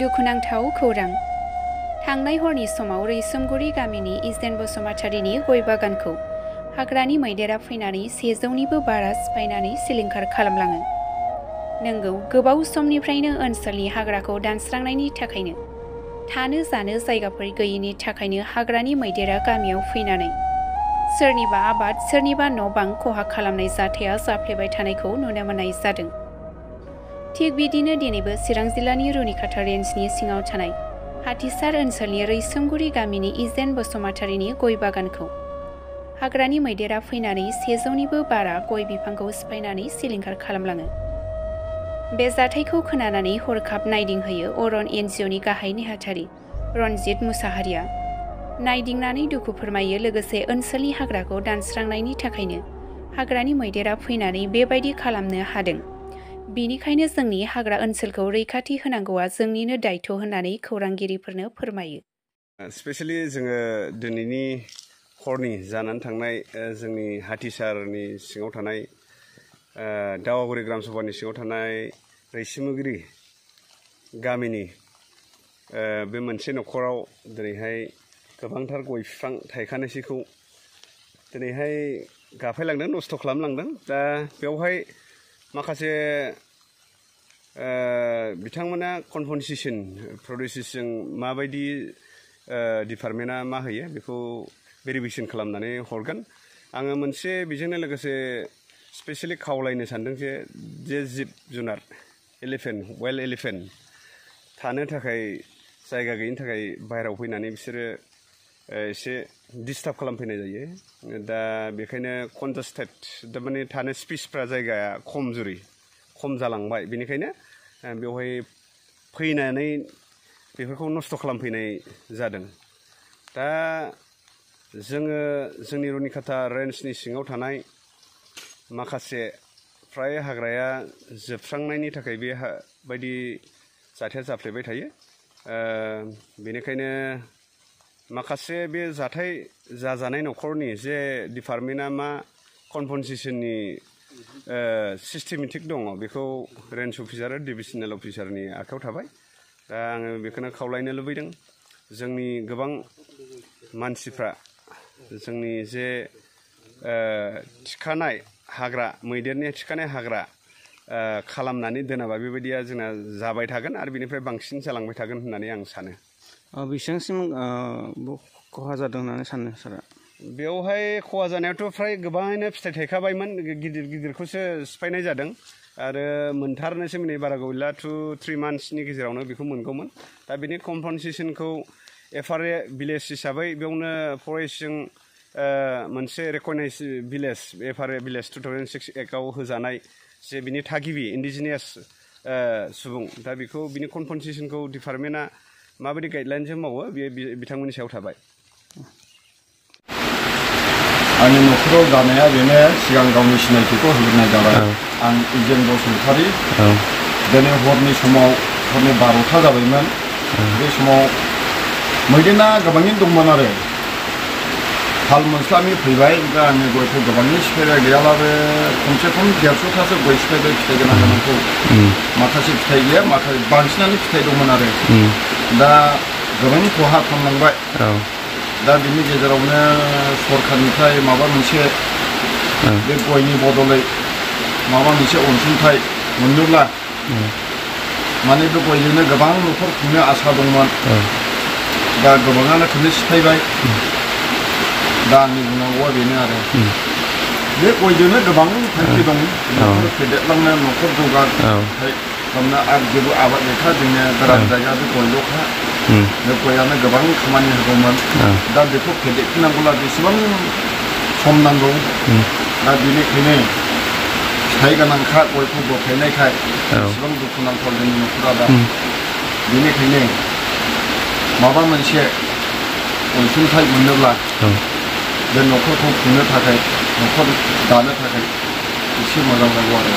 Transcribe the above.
दुखुनांथाव खौरां। थांनाय हरनि समाव रैसुमगुरि गामिनि इजेन बसुमतारीनि गय बागानखौ हाग्रानि मैदेरा फैनानै 100निबो बारा सिफायनानै सिलिंखार खालामलाङो। नंगौ, गोबाव समनिफ्रायनो ओनसोलनि हाग्राखौ दानस्रांनायनि थाखायनो थानो जानो जायगाफोर गैयिनि थाखायनो हाग्रानि मैदेरा गामियाव फैनानै सोरनिबा आबाद सोरनिबा न'-बां खहा खालामनाय जाथाया जाफ्लेबाय थानायखौ नुनो मोननाय जादों। थिग बिदिनो दिनैबो चिरां जिल्लानि रुनिखाता रेन्जनि सिङाव थानाय हाथिसार ओनसोलनि रैसुमगुरि गामिनि इजेन बसुमतारीनि गय बागानखौ हाग्रानि मैदेरा फैनानै 100निबो बारा गय बिफांखौ सिफायनानै सिलिंखार खालामलाङो। बे जाथायखौ खोनानानै हरखाब नायदिंहैयो अरन एनजिअनि गाहाय नेहाथारि रनजित मुसाहारिया। नायदिंनानै दुखु फोरमायो, लोगोसे ओनसोलनि हाग्राखौ दानस्रांनायनि थाखायनो हाग्रानि मैदेरा फैनानै बेबायदि खालामनो हादों। बेनिखायनो जोंनि हाग्रा ओनसोलखौ रैखाथि होनांगौआ जोंनिनो दायथ' होननानै खौरांगिरिफोरनो फोरमायो। स्पेशली जोङो दिनैनि हरनि जानानै थांनाय जोंनि हाथिसारनि सिङाव थानाय दावागुरि ग्राम सभानि सिङाव थानाय रैसुमगुरि गामिनि बे मोनसे न'खराव दिनैहाय गोबांथार गय बिफां थायखानायसैखौ दिनैहाय गाफायलांदों, नस्थ' खालामलांदों। दा बेवहाय माखासे बिथांमोना कम्पनसेसन प्रडिउसजों माबायदि डिपार्टमेन्टआ मा होयो बेखौ भेरिफिकेसन खालामनानै हरगोन। आङो मोनसे बेजोंनो लोगोसे स्पेसियेलि खावलायनो सानदों जे जिब जुनार वाइल्ड एलिफेन्ट थानो थाखाय जायगा गैयिनि थाखाय बाहेरायाव फैनानै बिसोरो एसे डिस्टार्ब खालामफैनाय जायो। दा बेखायनो कन्जास्टेड थारमाने थानो स्पेसफ्रा जायगाया खम जालांबाय। बेनिखायनो बेवहाय फैनानै बेफोरखौ नस्थ' खालामफैनाय जादों। दा जोङो जोंनि रुनिखाता रेन्जनि सिङाव थानाय माखासे फ्राय हाग्राया जोबस्रांनायनि थाखाय बेबायदि जाथाया जाफ्लेबाय थायो। बेनिखायनो माखासे बे जाथाय जाजानाय न'खरनि जे डिपार्टमेन्टआ मा कम्पनसेसननि सिस्टेमेटिक दङ बेखौ रेन्ज अफिसार आरो डिभिजनेल अफिसारनि आखायाव थाबाय। दा आङो बेखौनो खावलायनो लुबैदों, जोंनि गोबां मानसिफ्रा जोंनि जे थिखानाय हाग्रा मैदेरनि थिखानाय हाग्रा खालामनानै दोनाबा बेबायदिया जोंना जाबाय थागोन आरो बेनिफ्राय बांसिन जालांबाय थागोन होननानै आं सानो। बेसेबांसिम खहा जादों होननानै सानो सारा? बेवहाय खहा जानायाथ' फ्राय गोबाङैनो फिथाइ थायखाबायमोन, गिदिरखौसो सिफायनाय जादों आरो मोनथारनोसो माने बारा गैला 2-3 मान्थ्सनि गेजेरावनो बेखौ मोनगौमोन। दा बेनि कम्पनसेसनखौ FRA भिलेज हिसाबै बेयावनो फरेस्टजों मोनसे रेकगनाइज भिलेज FRA भिलेज 2006 एक्टआव होजानाय जे बिनि थागिबि इन्डिजिनियास सुबुं, दा बेखौ बिनि कम्पनसेसनखौ डिपार्टमेन्टआ माबायदि गाइडलाइनजों मावो बेयो बिथांमोननि सायाव थाबाय। आंनि न'खराव जानाया बेनो, सिगां गावनि सिनायथिखौ होग्रोनाय जाबाय। आं इजेन बसुमतारी। दिनै हरनि समाव हरनि 12टा जाबायमोन। बे समाव मैदेरा गोबाङैनो दंमोन आरो हाल मोनस्लाबि फैबाय। दा आङो गयखौ गोबाङै सिफायबाय, गैयाब्लाबो खमसे खम 150थासो गय सिफायबाय फिथाइ गोनांखौ। माखासे फिथाइ गैया, माखासे बांसिनानो फिथाइ दंमोन आरो दा गोबां खहा खालामलांबाय। दा बिनि गेजेरावनो सरखारनिफ्राय माबा मोनसे बे गयनि बदलै माबा मोनसे अनसुंथाइ मोनोब्ला, माने बे गयजोंनो गोबां न'खर खुंनो आसा दंमोन। दा गोबाङानो खौनो सिफायबाय। दा आंनि बुंनांगौआ बेनो आरो बे गयजोंनो गोबां थांखि दं, न'खर फेदेरलांनो, न'खर जौगाथाय खालामनो। आरो जेबो आबाद गैखा, जोंनि गोरान जायगा बे गयल'खा। बे गयानो गोबां खामानि होगौमोन। दा बेखौ फेदेरफिननांगौब्ला बेसेबां सम नांगौ। दा बेनिखायनो फिथाइ गोनांखा गयखौ बोखायनायखाय बेसेबां दुखुनांथाव जोंनि न'खरा। दा बेनिखायनो माबा मोनसे अनसुंथाइ मोनोब्ला बे न'खरखौ खुंनो थाखाय, न'खर दानो थाखाय एसे मोजां नांगौ आरो।